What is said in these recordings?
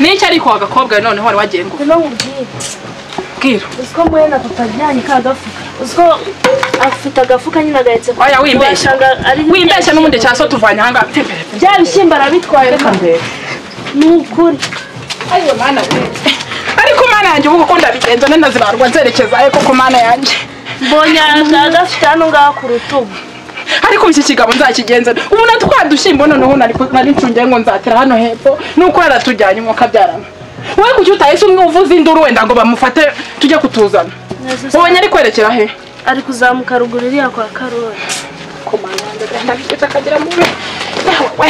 N'icyo ariko agakobwa noneho wari wagiye ngo no ubwira. Bwira. Uziko mwe na papa ajyanye ka gafuka. Uziko afite agafuka nyine agahetse. Oya wimbeshya. Wimbeshya n'ubundi cyaso tuvanye hanga tembere. Bya bishyimbo arabitwaye kambere. Nukuri. Ayo mana we. Ariko mana yanjye ubu kuko ndabigenza nene nazibarwa nzerekeza aye koko mana yanjye. Mbonye agafite hano ngaha ku rutugu. Ariko iki kigabo nzakigenza ubu natwa dushimbo noneho nari ncungiye ngo nzatera hano hepfo nuko yaratujyanye mu kabyarana. Wowe kuki utahise umwe uvuza induru wenda ngo bamufate tujye kutuzana. Ubonye ari kwerekera he? Ari kuzamuka ruguru iriya kwa Karoli. Komanda ndabigeza akagira mubi. We.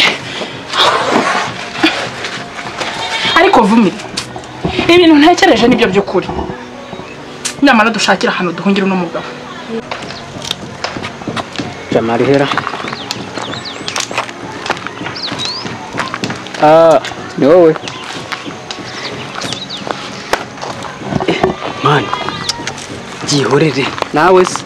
Ariko vumira. Ibintu ntekereje nibyo by'ukuri. Nyamara dushakira ahantu duhungira uno mugabo. Jamari hera. Ah, ni wowe. Man, byihorere. Nawe se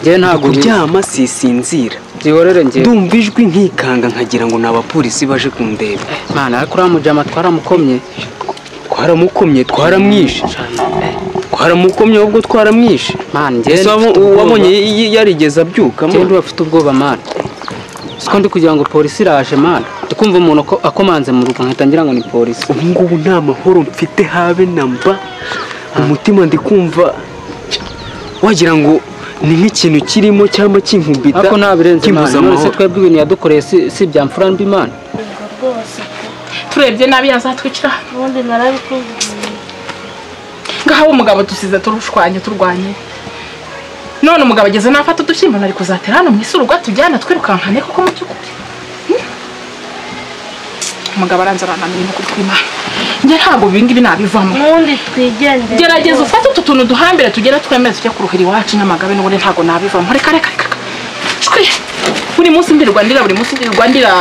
ngiye ntago kuryama sisinzira. Byihorere ngiye. Ndumva ijwi nkikanga nkagira ngo nabapolisi baje kundeba. Man, ariko uramujama twaramukomye. Twaramukomye, twaramwishe. Twaramukomye ahubwo twaramwishe. Man, ngiye wabonye yarigeze abyuka man. Ngiye afite ubwoba man. Siko ndi kugira ngo polisi iraje man. Ndikumva umuntu akomanze mu rugo nkatangira ngo ni polisi. Ubu ngubu nta mahoro mfite habe namba. Umutima ndikumva wagira ngo ni nk'ikintu kirimo cyangwa kinkumbita. Ariko nta birenze man. None se twebwe ibintu yadukoreye si bya mfura mbi man. Turebye nabi yazatwicira. Ubundi narabikubwiye. Ngaho umugabo dusize turushwanye turwanye. None umugabo ageze nafata udushyimbo nari kuzatera hano mu isurugo tujyana twirukankane koko mu by'ukuri. Umugabo aranze arananiye n'ukuri kw'Imana. Njye ntabwo ibi ngibi nabivamo. Ubundi twigendere. Gerageza ufate utu tuntu duhambire tugere twemeze tujye kuruhira iwacu Nyamagabe n'ubundi ntabwo nabivamo. Reka reka reka. Shwi. Buri munsi ndirirwa ndira, buri munsi ndirirwa ndira.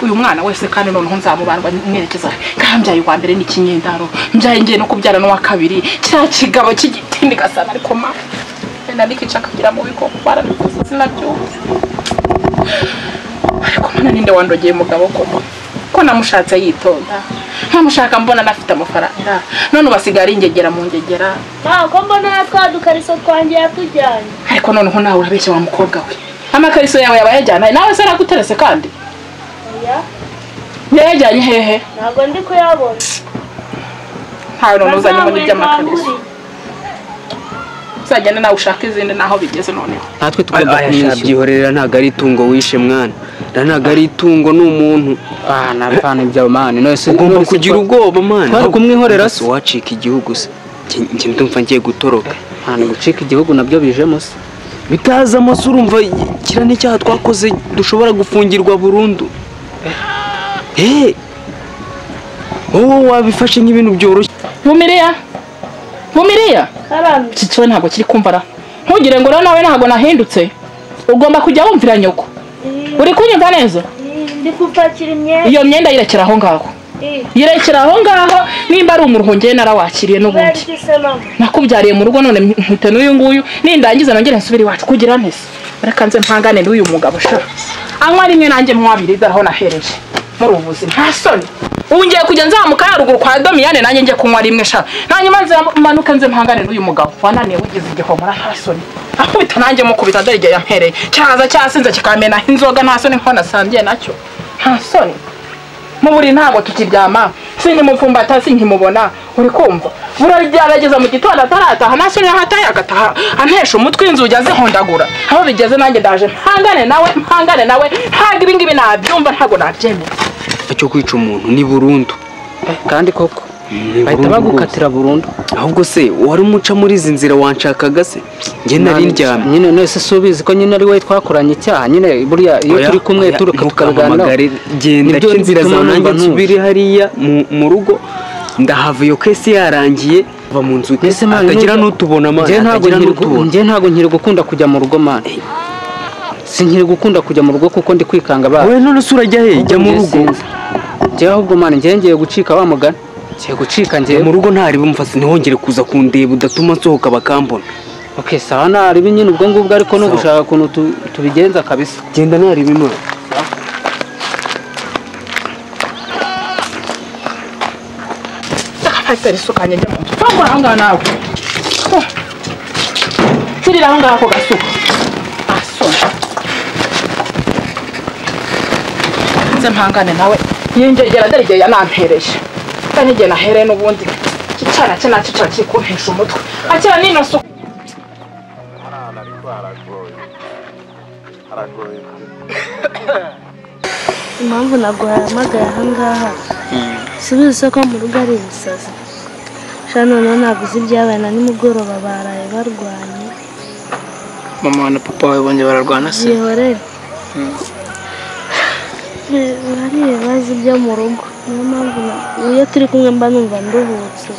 Uyu mwana wese kandi noneho nzamubandwa mwerekeza kambyaye uwa mbere n'ikinyendaro mbyaye ngiye no kubyara n'uwa kabiri cya kigabo cy'igitindi gasana ariko ma wenda nikica akagira mu biko barabikoze sinabyumva. Ariko mana ninde wandogeye mugabo koko ko namushatse yitonda nkamushaka mbona nafite amafaranga none ubasigara ingegera mu ngegera. Nta ko mbona twadukariso twangiye atujyanye. Ariko noneho nawe urabeshya wa mukobwa we amakariso yawe yabayajyana nawe se araguterese kandi. Yajyanye hehe? Ntabwo ndi kuyabona. Ntawe none uzanye muri by'amakariso. Uzagenda nawe ushaka izindi naho bigeze noneho. Natwe tugomba kumwishyura. Byihorera ntago ari itungo wishe mwana. Ntago ari itungo ni umuntu. Ah, napana ibyo man. None se ugomba kugira ubwoba man. Twari kumwihorera se wacika igihugu se. Njye ndumva ngiye gutoroka. Nta gucika igihugu nabyo bijemo se. Bitazamo se urumva kira n'icyaha twakoze dushobora gufungirwa burundu. Eh, wowe wabifashe nk'ibintu byoroshye. Vumilia. Vumilia. Iki ntabwo kiri kumva ra. Ntugire ngo nawe ntabwo nahindutse. Ugomba kujya wumvira nyoko. Uri kunyumva neza? Ndi kupakira imyenda. Iyo myenda yirekera aho ngaho. Yirekera aho ngaho nimba ari umuruho ngiye narawakiriye n'ubundi. Nakubyariye mu rugo none mpite n'uyu nguyu nindangiza nongere nsubire iwacu kugira ntese. Reka nze mpangane n'uyu mugabo sha. Anywa rimwe nanjye mwabiri daraho nahereje. Muri ubuzi nta soni. Ubu ngiye kujya nzamuka haruguru kwa Domiyane nanjye ngiye kunywa rimwe sha. Hanyuma nze manuka nze mpangane n'uyu mugabo. Wananiye wigize igihomora nta soni. Akubita nanjye mukubita dore igihe yampereye. Cyaza cyasinze kikamena inzoga nta soni nko nasangiye nacyo. Nta soni. Mu buri ntago tukiryama. Sinkimupfumbata sinkimubona. Uri kumva? Buraryarageza mu gitondo atarataha nta soni ahataye agataha. Antesha umutwe inzugi azihondagura. Aho bigeze nanjye ndaje mpangane nawe mpangane nawe. Ntago ibi ngibi nabyumva ntago nabyemera. Cyo kwica umuntu ni burundu. Kandi koko bahita bagukatira burundu. Ahubwo se wari umuca muri izi nzira wanshakaga se? Nge nari ndyamye. Nyine none se subizi ko nyine ari we twakoranye icyaha nyine buriya iyo turi kumwe turuka tukaganira. Genda inzira zawe nanjye nsubire hariya mu rugo ndahava iyo kesi yarangiye va mu nzu atagira n'utubona man. Nge ntago nkiri gukunda kujya mu rugo man. Sinkiri gukunda kujya mu rugo kuko ndi kwikanga ba. Wowe none se urajya he? Jya mu rugo. Njye ahubwo man ngiye ngiye gucika wa mugani. Ngiye gucika ngiye mu rugo ntari bumfase ntihongere kuza kundeba udatuma nsohoka bakambona. Okay sawa nari nyine ubwo ngubwo ariko no gushaka ukuntu tubigenza kabisa. Genda nari bimwe. Hatari isuka njye mu nzu. Fungura aho ngaho nawe. Kirira aho ngaho ako gasuka. Asona. Nze mpangane nawe. Yingegera dore igihe yanampereje. Kandi igihe nahereye n'ubundi. Kicara cye nakicara kikumpesha umutwe. Akira nino suka. Impamvu naguhamagaye aha ngaha subiza ko mu rugo ari ibisazi sha noneho ntabwo uzi ibyabaye na nimugoroba baraye barwanye. Mama na papa wawe bongeye bararwana se? Yihorere hari ibibazo byo mu rugo, niyo mpamvu iyo turi kumwe mba numva nduhutse.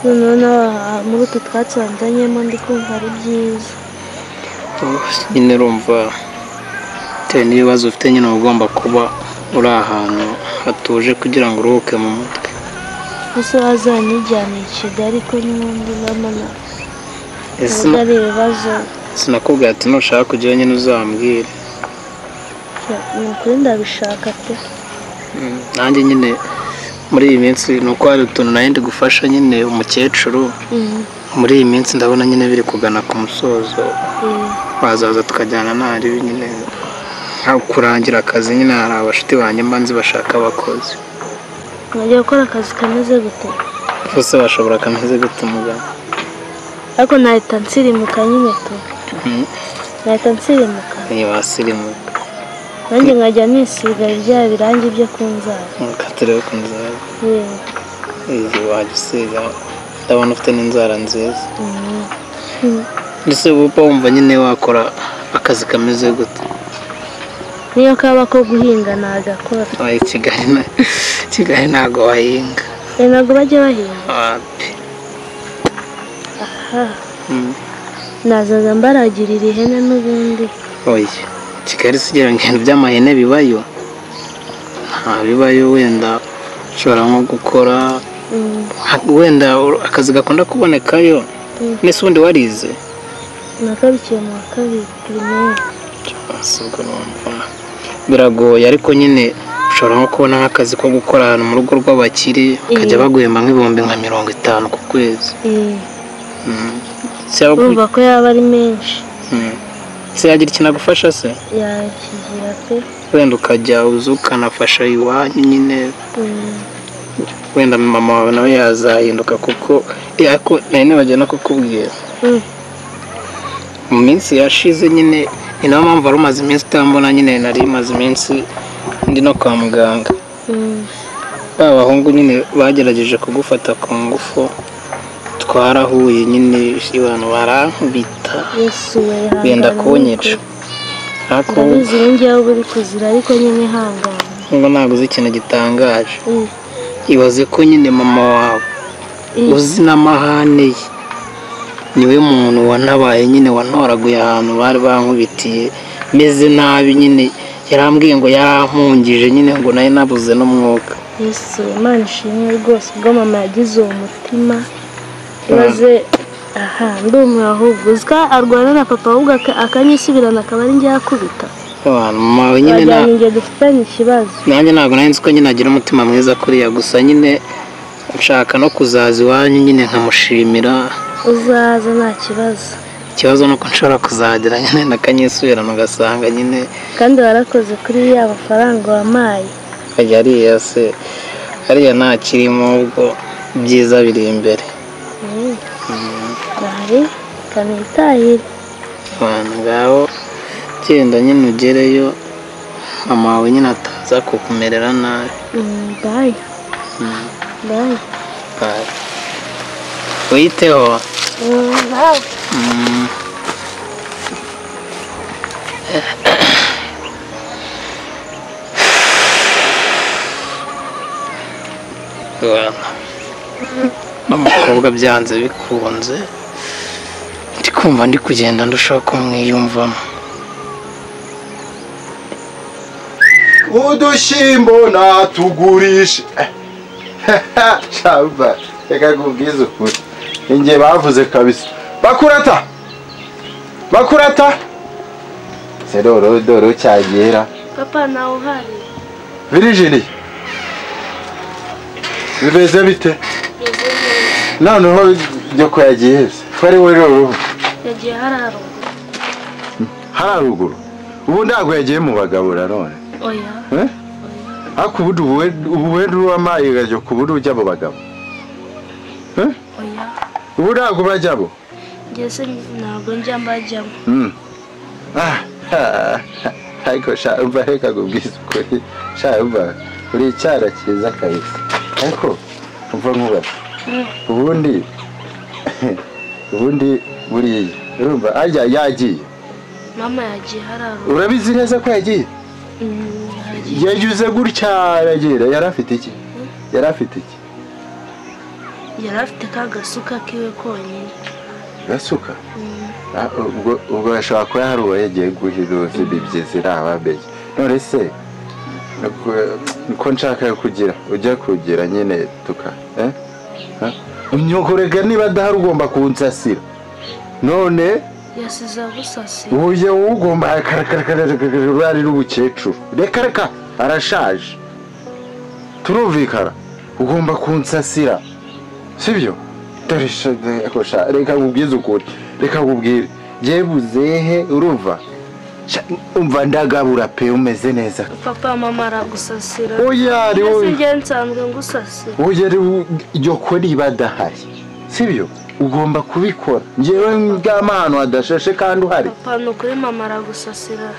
Noneho muri utu twatsi wanzanyemo ndi kumva ari byiza. Nyine urumva bitewe n'ibibazo ufite nyine uba ugomba kuba uri ahantu hatuje kugira ngo uruhuke mu mutwe. Ese wazanyijyana i Kigali ko n'ubundi bamana ari ibibazo? Sinakubwira ati nushaka kujyayo nyine uzambwire. Ni ukuri ndabishaka pe. Nanjye nyine muri iyi minsi ni uko hari utuntu nari ndi gufasha nyine umukecuru. Muri iyi minsi ndabona nyine biri kugana ku musozo, wazaza tukajyana ntari nyine kurangira akazi nyine. Hari abashuti banjye mba nzi bashaka abakozi. Mwajya gukora akazi kameze gute? Bose bashobora kameze gute muganga? Ariko nahita nsirimuka nyine tu. Nahita nsirimuka. Wasirimuka. Nanjye nkajya nisiga bya birangi byo ku nzara. Turebe ku nzara. Izi wajya usiga ndabona ufite n'inzara nziza. Ndetse uba wumva nyine wakora akazi kameze gute? Niyo kaba ko guhinga nagakora. Kigali ntabwo wahinga. Ntabwo bajya bahinga. Aha. Nazaza mbaragirira ihene n'ubundi. Oya. Kigali sigira ngo ibintu by'amahene bibayo. Nta bibayo, wenda ushobora nko gukora wenda akazi gakunda kubonekayo. Nese ubundi warize? Nakabikiye mu wa kabiri primaire. Biragoye ariko nyine ushobora nko kubona nk'akazi ko gukora ahantu mu rugo rw'abakire bakajya baguhemba nk'ibihumbi nka 50 ku kwezi. Urumva ko yaba ari menshi. Se yagira ikintu agufasha se? Yakigira pe. Wenda ukajya uza ukanafasha iwanyu nyine. Wenda mama wawe nawe yazahinduka kuko ariko nari nibagiwe no kukubwira. Mu minsi yashize nyine ni nayo mpamvu wari umaze iminsi utambona nyine, nari maze iminsi ndi no kwa muganga. Ba bahungu nyine bagerageje kugufata ku ngufu, twarahuye nyine abantu barankubita benda kunyica. Ndabizi ngewe uri kuzira ariko nyine ihangane. Ngo ntabwo uzi ikintu gitangaje. Ibaze ko nyine mama wawe uzi n'amahane ye niwe muntu wanabaye nyine wantoraguye ahantu bari bankubitiye meze nabi nyine, yarambwiye ngo yarampungije nyine ngo nayo nabuze n'umwuka. Yesu Imana ishimwe rwose ubwo mama yagize uwo mutima. Ibaze aha ndumiwe ahubwo uzika arwana na papa ahubwo akanyisubirana akaba ari njye yakubita. Mama wawe nyine na dufitanye ikibazo. Nanjye ntabwo nari nzi ko nyine agira umutima mwiza kuriya, gusa nyine nshaka no kuzaza iwanyu nyine nkamushimira. Uzaza nta kibazo. Ikibazo nuko nshobora kuzagera nyine nakanyisubirana ugasanga nyine. Kandi warakoze kuri ya mafaranga wampaye. Ajya ariya se ariya nta kirimo ubwo ibyiza biri imbere. Bahari kanitahire. Abantu ngaho genda nyine ugereyo mama wawe nyine ataza kukumerera nabi. Bye. Bye. Bye. Witeho. Bye. N'umukobwa byanze bikunze ndi kumva ndi kugenda ndushaho kumwiyumvamo. Udushyimbo natugurishe. Shamba reka nkubwize ukuri inge bavuze kabisa. Bakurata bakurata seroro doro cyagera. Papa nawe uhari? Virginie Bimeze bite? Noneho nyoko yagiye he? Ko ari we rero? Yagiye hararuguru. Hararuguru? Ubu ntabwo yagiye mu bagabo none. Oya. Eh? Ariko ubu wenda uwamaye gajyo ku buryo ujya mu bagabo. Eh? Oya. Ubu ntabwo bajyabo. Ngese ntabwo njya mbajyamo. Ah. Ariko sha umva reka kubwiza ukuri. Sha umva uri icyara cyiza kabisa. Ariko umva nkubaze. Ubundi buriya urumva ajya yagiye. Mama yagiye hararuguru. Urabizi neza ko yagiye? Yagize gutya aragira. Yari afite iki? Yari afite iki? Yari afite ka gasuka kiwe konyine. Gasuka? Ubwo ashobora kuba hari uwo yagiye guhiruza ibibyizi ababeye. None se ko nshaka kugira ujya kugira nyine tuka Unyokorega niba adahari ugomba kunsasira. None yasize agusasira. Uye ugomba ari n'ubukecuru. Reka reka arashaje. Turumvikana ugomba kunsasira. Sibyo? Reka nkubwize ukuri. Reka nkubwire. Njye buzehe urumva? Umva ndagabura pe umeze neza. Papa mama aragusasira. Oya ari wowe. Njye nsanzwe ngusasira. Oya ari nyoko niba adahari. Sibyo? Ugomba kubikora. Njyewe ngamano adashashe kandi uhari. Papa nukuri mama aragusasira.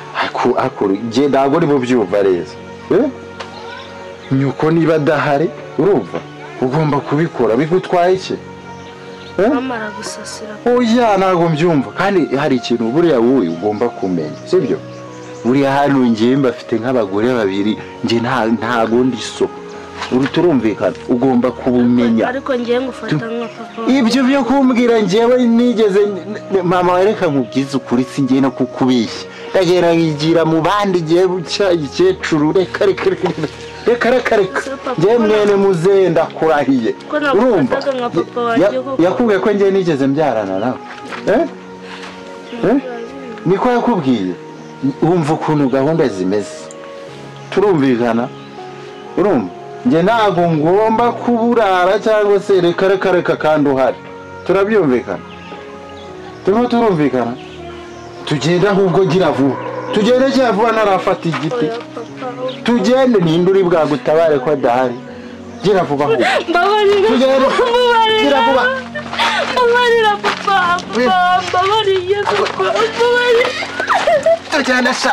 Akuru njye ntabwo uri bubyumva reza. Nyoko niba adahari urumva? Ugomba kubikora bigutwaye iki? Mama aragusasira. Oya ntabwo mbyumva kandi hari ikintu buriya wowe ugomba kumenya sibyo? Buriya hano ngiye mbafite nk'abagore babiri nge ntago ndi so. Turumvikana ugomba kubumenya. Ariko ngiye ngufata nka papa. Ibyo byo kumbwira ngewe nigeze mama wereka nkubwize ukuri singiye no kukubishya. Ndagera nkigira mu bandi giye bucya igikecuru reka reka reka reka reka. Ngewe mwene muzehe ndakurahiye. Urumva? Yakubwiye ko ngewe nigeze mbyarana nawe. Niko yakubwiye. Wumva ukuntu gahunda zimeze. Turumvikana. Urumva? Nge ntabwo ngomba kuburara cyangwa se reka reka reka kandi uhari. Turabyumvikana. Turimo turumvikana. Tugenda ahubwo gira vuba. Tugende gira vuba narafata igiti. Tugende ninde uri bwagutabare ko adahari. Gira vuba ahubwo. Mbabarira. Tugende. Gira vuba. Mbabarira papa. Mbabarira papa. Mbabarira. Tugende sha.